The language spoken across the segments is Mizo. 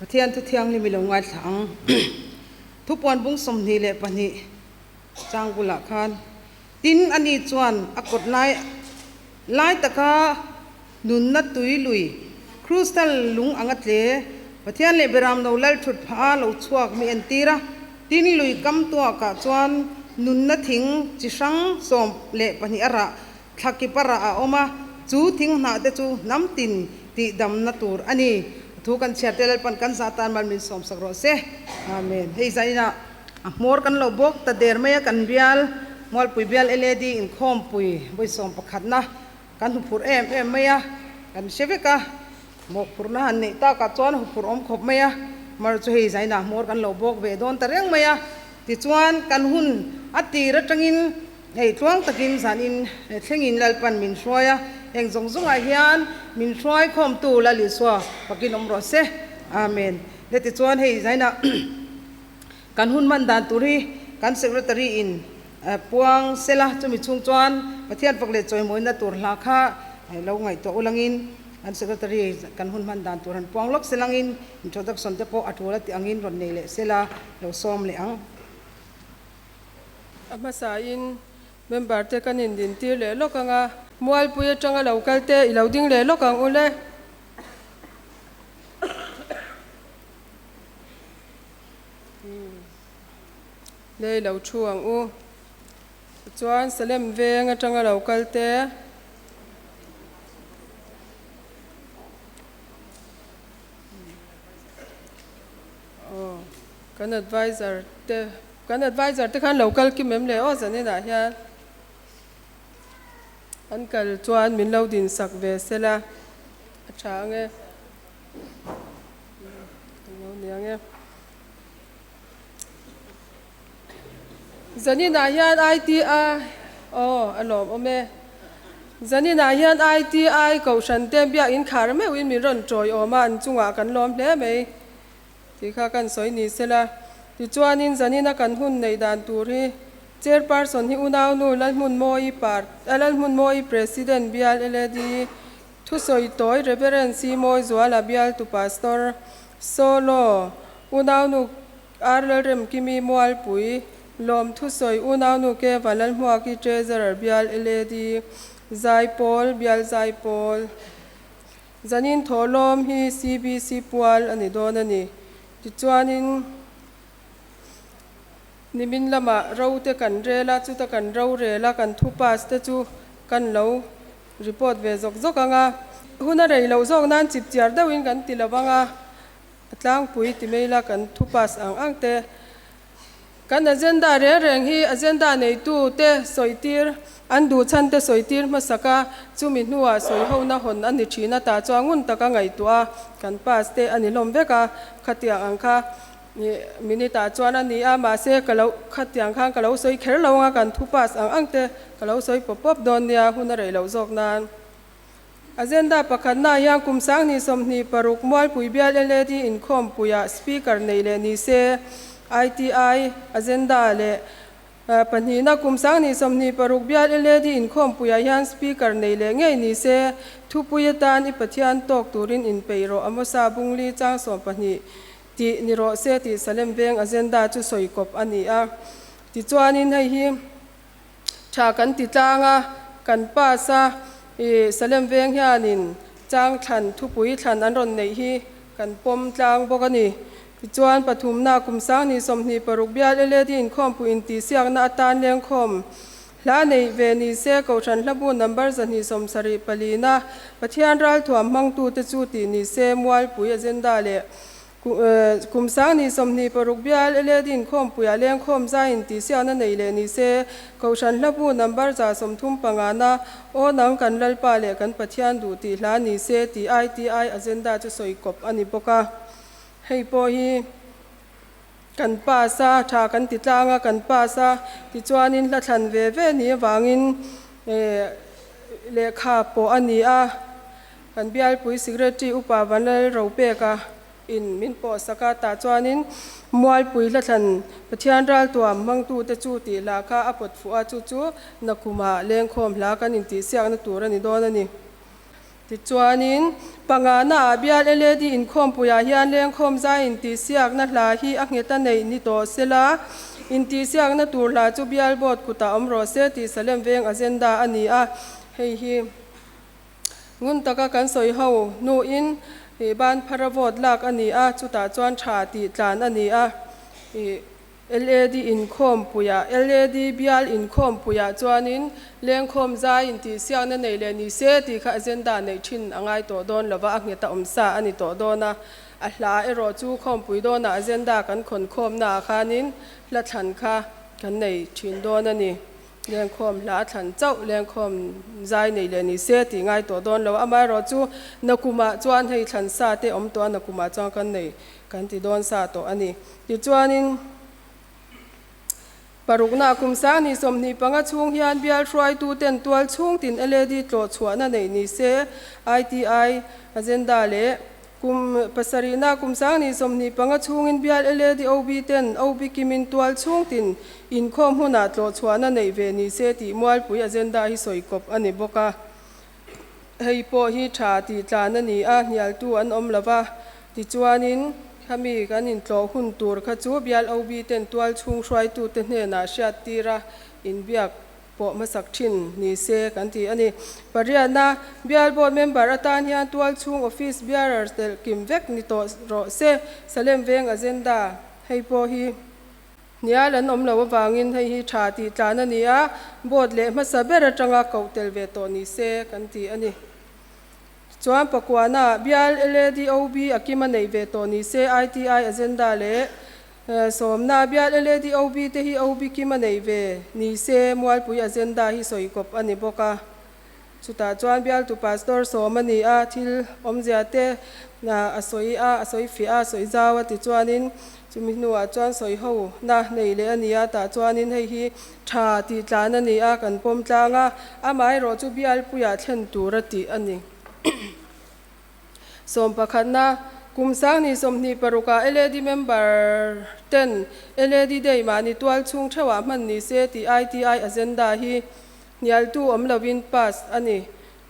Pathian thu thianghlim i lo ngaithla ang. Thupuan bung 22 chang bulah khan tin ani chuan a kawt lai lai taka nunna tui lui crystal lung anga tle Pathian leh Beram no lal thut phah a lo chhuak mi entir a. Tin lui kam tuakah chuan nunna thing chi hrang 12 a rah thlakip a rah a awm a, chu thing hnah te chu hnam tin tih damna tur a ni. Thu kan chhiar te Lalpan kan zah tan mal min sawm sak rawh se. Amen. Hei zainah a hmawr kan lo bawk ta der mai a, kan bial Mualpui bial LAD inkhawmpui vawi 11na kan huphurh em em mai a, kan hre vek a, mawhphurhna han neih takah chuan huphurh awm khawp mai a, mar chu hei zainah hmawr kan lo bawk ve dawn ta reng mai a, tichuan kan hun a tir atangin hei tluang takin zanin thlengin Lalpan min hruai a, heng zawng zawngah hian min hruai khawmtu Lal Isua pakin awm rawh se. Amen. Le tichuan hei zainah kan hun hman dan tur hi kan secretary in puang sela, chumi chhung chuan Pathian fak leh chawimawina tur hla kha lo ngaihtuah ulangin kan secretary kan hun hman dan tur han puang lawk selangin introduction te pawh a tul a tih angin rawn nei leh sela lo sawm leh ang. A hmasain member te kan indintir leh lawk ang a. Mualpui atanga lo kal te i lo ding leh lawk ang u le. Lei lo thu ang u. Tichuan Salem veng atanga lo kal te. Aw, kan advisor te, kan advisor te khan lo kal kim em le aw zaninah hian an kal chuan min lo din sak ve sela a tha ang e. Lo ni ang e. Zaninah hian ITI aw a lawm awm e. Zaninah hian ITI Kohhran te biakin khar meuhin min rawn tawiawm a, an chungah kan lawm hle mai tih kha kan sawi ni sela. Tichuanin zanina kan hun neih dan tur hi Chairperson hi unaunu Lalhmunmawii par Lalhmunmawii President bial LAD thusawi tawi Reverend C Mawizuala bialtu Pastor Solo unaunu Ar Lalremkimi Mualpui, Lawm Thusawi unaunu Ke Vanlalhmuaki Treasurer bial LAD Zaipawl bial Zaipawl Zanin thawhlawm hi CBC pual a ni dawn a ni. Tichuanin nimin lamah ro te kan rel a, chuta kan ro rel a, kan thu pass te chu kan lo report ve zawk zawk ang a. Hun a rei loh zawk nan chipchiar deuhin kan ti lo vang a. A tlangpui ti mai la kan thu pass ang ang te. Kan agenda reng reng hi agenda neitu te sawi tir, an duh chhan te sawi tir hmasak a, chumi hnuah sawi hona hawn a ni thin a tah chuan ngun taka ngaihtuah a kan pass te a ni hlawm vek a, khatiang ang kha minute ah chuan a ni a, mahse ka lo khatiang khan ka lo sawi kher lo ang a, kan thu pass ang ang te ka lo sawi pawp pawp dawn nia hun a rei loh zawk nan. Agenda pakhatna hian kum 2026 Mualpui bial LAD inkhawmpuiah Speaker nei leh ni se, ITI Agenda leh pahnihna kum 2026 bial LAD inkhawmpuiah hian Speaker nei leh ngei ni se, thupui atan i Pathian tawk turin inpeih rawh Amosa Bungli chang 12 tih ni rawh se tih Salem Veng Agenda chu sawi kawp a ni a. Tichuanin hei hi. Tha kan ti tlang a, kan pass a, i Salem veng hianin chang thlan thupui thlan an rawn neih hi kan pawm tlang bawk a ni. Tichuan pathumna kum 2026 bial LAD inkhawmpui intihsiakna atan lengkhawm hla neih ve ni se Kohhran hlabu number 274 na Pathian ralthuam hmangtute chu tih ni se Mualpui agenda leh Kum 2026 bial LAD inkhawmpuiah lengkhawm zaiin tihsiakna nei leh ni se, Kohhran hlabu number 35 na Aw nang kan Lalpa leh kan Pathian duh tih hla ni se tih ITI agenda chu sawi kawp a ni bawk a. Hei pawh hi kan pass a, tha kan ti tlang a, kan pass a, tichuanin hla thlan ve ve ni avangin lehkha pawh a ni a. Kan bialpui Secretary Upa Vanlal Ropeka in min pawh sak a, tah chuanin Mualpui hlathlan Pathian raltuam hmangtute chu tih hla kha a pawt fuh a, chu chu Nakhuma lengkhawm hla kan intihsiakna tur a ni dawn a ni. Tichuanin, pangana ah bial LAD inkhawmpuiah hian lengkhawm zai intihsiakna hla hi a nghet a neih ni tawh sela, intihsiakna tur hla chu bial board kutah awm rawh se tih Salem Veng agenda a ni a, hei hi ngun taka kan sawi ho hnuin ban phara vote lak a ni a, chutah chuan tha tih tlan a ni a. LAD inkhawmpuiah, LAD bial inkhawmpuiah chuanin lengkhawm zai intihsiakna nei leh ni se tih kha agenda neih thin a ngai tawh dawn lova, a nghet a awm sa a ni tawh dawn a. A hla erawh chu khawmpui dawnah agenda kan khawn khawmnaah khanin hla thlan kha kan nei thin dawn a ni. Lengkhawm hla thlan chauh lengkhawm zai nei leh ni se tih ngai tawh dawn lo. Amaherawhchu nakumah chuan hei thlan sa te awm tawh a, nakumah chuan kan nei kan ti dawn sa tawh a ni. Tichuanin, parukna kum 20 25 chhung hian bial hruaituten tual chhung tin LAD tlawh chhuahna neih ni se, ITI agenda leh kum pasarihna kum 20 25 chhungin bial LAD OB ten OB kimin tual chhung tin inkhawm hunah tlawh chhuahna neih ve ni se tih mualpui agenda hi sawi kawp a ni bawk a. Hei pawh hi tha tih tlan a ni a, hnialtu an awm lo va. Tichuanin, khami kan intlawh hun tur kha chu bial OB ten tual chhung hruaitute hnenah hriattir a inbiak pawh hmasak thin ni se kan ti a ni. Pariatna, bial board member atan hian tual chhung office bearer telh kim vek ni tawh rawh se. Salem Veng agenda hei pawh hi. Hnial an awm loh avangin hei hi tha tih tlan a ni a, board leh hmasa ber atanga koh tel ve tawh ni se kan ti a ni. Chuan pakuana bial LADOB a kim a neih ve tawh ni se ITI agenda leh sawmna bial LADOB te hi OB kim a neih ve ni se Mualpui agenda hi sawi kawp a ni bawk a. Chutah chuan bialtu pastor sawm a ni a, thil awmzia te a sawi a, a sawi fiah a, a sawi zau a tichuanin chumi hnuah chuan sawi ho na nei leh a ni a, tah chuanin hei hi tha tih tlan a ni a, kan pawm tlang a, amaherawh chu bialpuiah thlen tur a tih a ni. Sawmpakhatna, kum 2026 ah LAD member ten LAD Day mahni tual chhung theuhah hman ni se tih ITI agenda hi Hnialtu awm lovin pass a ni,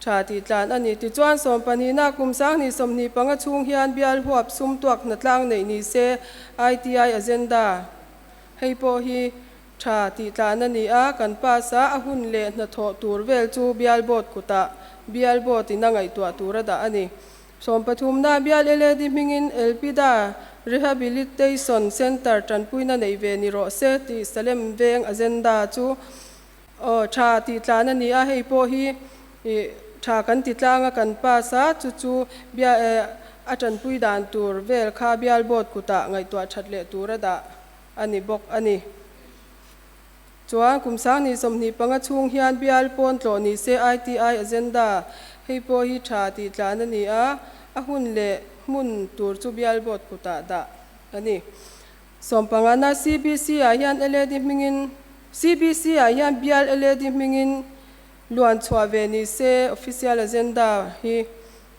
tha tih tlan a ni. Tichuan sawmpahnihna kum 2025 chhung hian bial huap sum tuak hnatlang neih ni se ITI agenda hei pawh hi tha tih tlan a ni a, kan pass a, a hun leh hnathawh tur vel chu bial board kutah bial board in a ngaihtuah tur a dah a ni. Sawmpathumna bial LAD hmingin Elpida Rehabilitation Centre tanpuina neih ve ni rawh se tih Salem Veng agenda chu Aw, tha tih tlan a ni a, hei pawh hi ih tha kan ti tlang a kan pass a, chu chu bia eh a tanpui dan tur vel kha bial board kutah ngaihtuah that leh tur a dah a ni bawk a ni. Chuan kum 2025 chhung hian bial pawn tlawh ni se ITI agenda hei pawh hi tha tih tlan a ni a, a hun leh hmun tur chu bial board kutah dah a ni. Sawmpangana CBC ah hian LAD hmingin CBC ah hian bial LAD hmingin luan chhuah ve ni se official agenda hi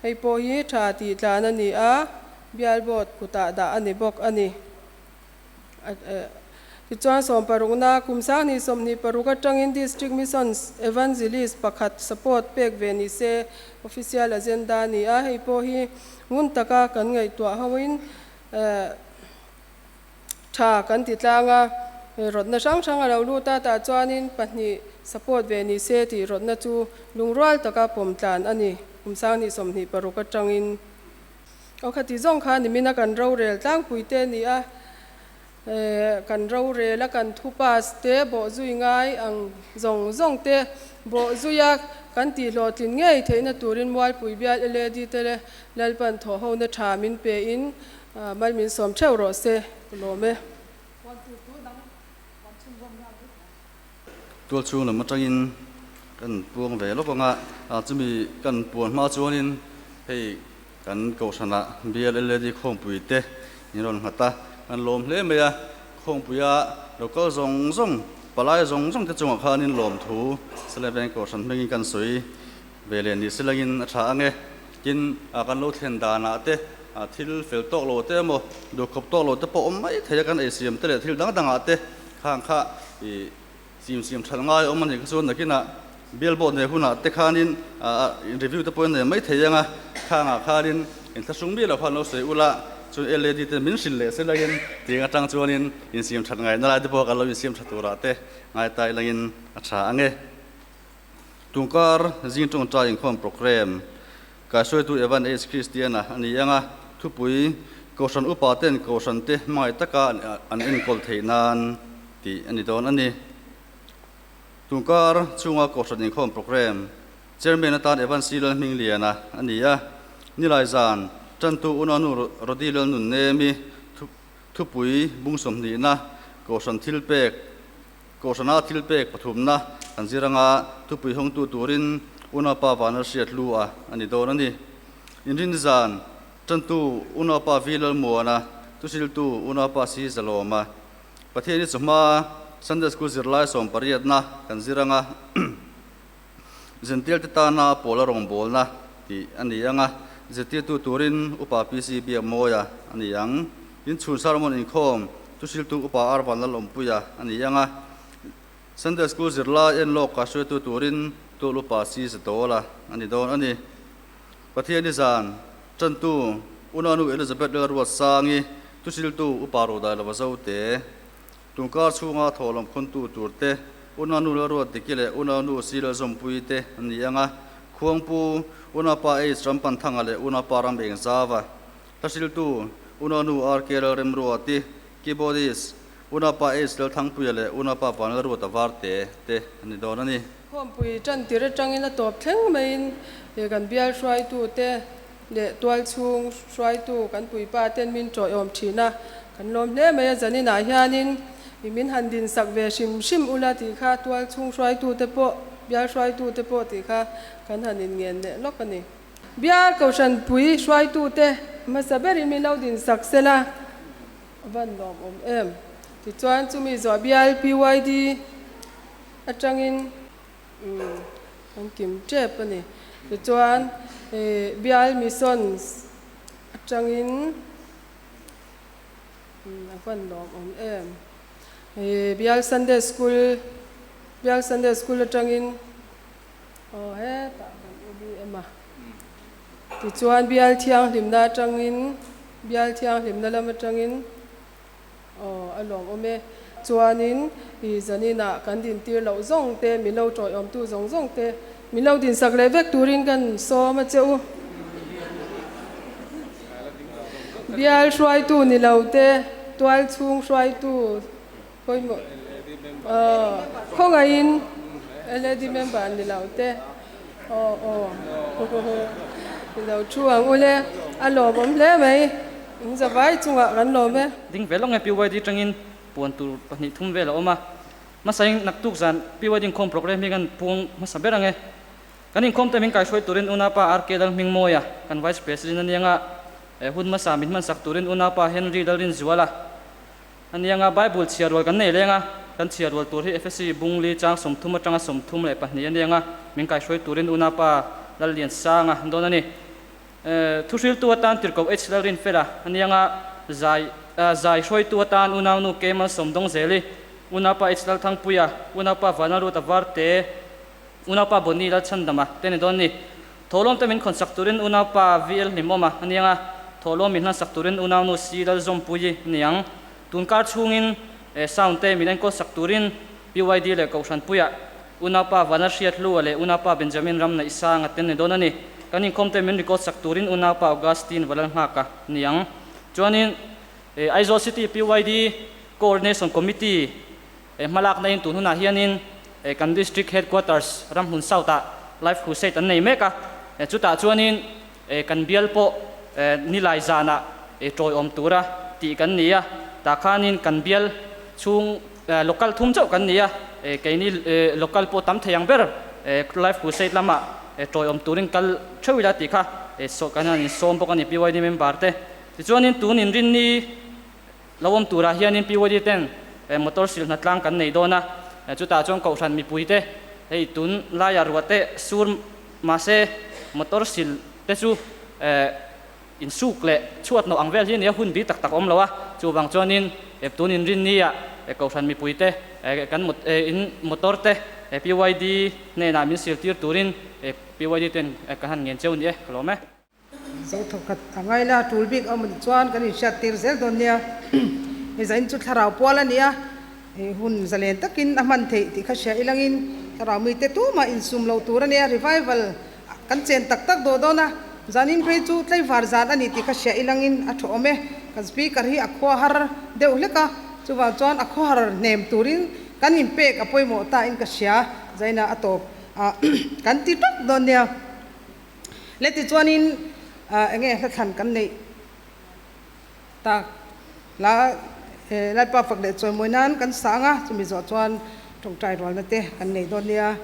hei pawh hi tha tih tlan a ni a, bial board kutah dah a ni bawk a ni. Tichuan sawmparukna kum 2026 atangin District Missions Evangelist pakhat support pek ve ni se official agenda a ni a, hei pawh hi ngun taka kan ngaihtuah hoin Tha kan ti tlang a, rawtna hrang hrang a lo lut a, tah chuanin pahnih support ve ni se tih rawtna chu lungrual taka pawm tlan a ni. Kum 2026 atangin aw khati zawng kha nimina kan rorel tlangpui te a ni a, kan rorel a kan thu pass te bawhzui ngai ang zawng zawng te bawhzui a kan tihhlawhtlin ngei theihna turin Mualpui bial LAD te leh Lalpan thawhhona tha min pe in mal min sawm theuh rawh se ka lawm e. Tual chhung lam atangin kan puang ve lawk ang a, chumi kan puan hma chuanin hei kan kohhranah BLLAD khawngpui te in rawn nghat a, kan lawm hle mai a, khawngpuia local zawng zawng palai zawng zawng te chungah khanin lawmthu Salem Veng kohhran hmingin kan sawi Ve leh ni silangin a tha ang e. Tin, kan lo thlen danah te, thil fel tawk lo te emaw, duhkhawp tawk lo te pawh awm mai thei a, kan eisiam te leh thil dang dangah te khang kha i sim siam that ngai awm a nih kha chuan nakinah Bial board nei hunah te khanin in review te pawh in nei mai thei ang a, khangah khanin in thlahrung miah lo khan lo sawi ula, chuan LAD te min hrilh leh se langin tiang atang chuanin insiam that ngaihna lai te pawh kan lo insiam tha turah te ngai ta ilangin a tha ang e. Tungkar zing tawngtai inkhawm programme kaihruaitu Evan H. Christian-a a ni ang a, thupui Kohhran upa ten Kohhran te hmangaih taka an enkawl theih nan tih a ni dawn a ni. Tungkar chhunga Kohhran inkhawm programme Chairman atan Evan C. Lalhmingliana a ni a, Nilai zan tantu Unanu Rody Lalnunnemi thupui bung sawmhnihna Kohhran thilpek Kohhrana thilpek pathumna kan zir anga thupui hawngtu turin Unaupa Vana hriat lu a a ni dawn a ni. Inrin zan tantu Unaupa V. Lalmuana, thuhriltu Unaupa C. Zalawma. Pathian hi chawhma Sunday School zirlai sawmpariatna kan zir anga Zential te tana pawla rawngbawlna tih a ni anga zirtirtu turin Upa PC Biakmawia a ni ang. Tin chhun sermon inkhawm thuhriltu Upa Arvan Lalawmpuia a ni anga Sunday School zirlai enlawk hruaitu turin Tual Upa C Zadawla a ni dawn a ni. Pathiani zan tantu Unanu Elizabeth Lalruatsangi thuhriltu Upa Rodai Lova Zote, Tungkar chhunga thawhlawm khawntu turte Unanu Lalruatdiki leh Unanu C Lalzawmpuii te an ni ang a, Khuangpu Unapa H Rampanthanga leh Unapa Ram Engzava, Hlahriltu Unanu RK Lalremruati, Keyboardist Unapa H Lalthangpuia leh Unapa Vanlalruata Varte te an ni dawn a ni. Khawmpui tantir atangin a tawp thleng maiin he kan bial hruaitute leh tualchhung hruaitu kan puipa ten min tawihawm thin a, kan lawm hle mai a, zaninah hianin i min han dinsak ve hrim hrim ula tih kha tualchhung hruaitute pawh bial hruaitute pawh tih kha kan han inngen leh lawk a ni. Bial Kohhranpui hruaitute hmasa berin min lo dinsak sela a van lawmawm em? Tichuan chumi zawh bial PYD atangin kan kim tep a ni. Tichuan bial Missions atangin a van lawmawm em? Bial Sunday School Bial Sunday School atangin aw hetah kan u em a. Tichuan bial thianghlimna atangin bial thianghlimna lam atangin Aw, a lawmawm e. Chuanin i zaninah kan dintir loh zawng te, min lo tawiawmtu zawng zawng te, min lo dinsak leh vek turin kan sawm a che u. Bial hruaitu ni lo te, tual chhung hruaitu pawimawh, aw, khawngaihin LAD member ni lo te, aw, aw, ni lo thu ang u le, a lawmawm hle mai. In zavai chungah kan lawm e. Ding ve lawng e PYD tangin puan tur pahnih thum vel a awm a. Hmasain naktuk zan PYD inkhawm program hi kan puang hmasa ber ang e. Kan inkhawm te min kaihruai turin unaupa RK Lalhmingmawia kan Vice President a nianga hun hmasa min hmansak turin unaupa Henry Lalrinzuala a nianga Bible chhiar rual kan nei leng a, kan chhiar rual tur hi Efesi Bungli chang 30 atanga 32 a nianga min kaihruai turin unaupa Lalliansanga dawn a ni. Thuhriltu atan Tirhkoh H. Lalrinfela a ni anga, zai zai hruaitu atan unaunu K. Malsawmdawngzeli, unaupa H. Lalthangpuia, unaupa Vanlalruata Varte, unaupa Bonny Lalchhandama te ni dawn ni. Thawhlawm te min khawnsak turin unaupa VL Hlimawma a ni anga, thawhlawm min hlansak turin unaunu C. Lalzawmpuii a ni ang. Tunkar chhungin sound te min enkawlsak turin PYD leh Kohhranpuia Unaupa Vanlalhriathlua leh Unaupa Benjamin Ramnaihsanga te ni dawn a ni. Kan inkhawm te min record sak turin Unaupa Augustine Valalnghaka ni ang. Chuanin Aizawl City PYD Coordination Committee hmalakna in tun hunah hianin kan District Headquarters Ramhmun South ah Life Crusade an nei mek a. Chutah chuanin kan bial pawh nilai zanah tawiawm tura tih kan ni a. Tah khanin kan bial chhung Local thum chauh kan ni a, keini local pawh tam thei ang ber Life Crusade lamah tawiawm turin kal theuh ila tih kha kan han insawm bawk a ni PYD member te. Tichuanin tun inrinni lo awm turah hianin PYD ten motor sil hnatlang kan nei dawn a, chutah chuan kohhran mipui te hei tun laia ruah te sur mahse motor sil te chu Insuk leh chhuat nawh ang vel hi nia hun bi tak tak a awm lo a, chuvang chuanin tun inrinnia Kohhran mipuite kan in motor te PYD hnenah min sil tir turin PYD ten kan han ngen cheu ni e, ka lawm e. Zo thawkhat a ngai la, tul bik a awm anih chuan kan inhriat tir zel dawn nia. Hei zain chu thlarau pual a ni a, hei hun zalen takin a hman theih tih kha hria ilangin thlarau mite tumah insum lo tur a nia, revival kan chen tak tak dawh dawn a, zanin phei chu tlaivar zan a ni tih kha hria ilangin a tha awm e. Kan speaker hi a khua har deuh hlek a, chuvang chuan a khaw har hnem turin kan inpek a pawimawh ta in ka hria, zaina a tawp a kan ti tawp dawn nia. Le tichuanin eng nge hlathlan kan neih tak la Lalpa fak leh chawimawi nan kan sang a, chumi zawh chuan tawngtai rualna te kan nei dawn nia.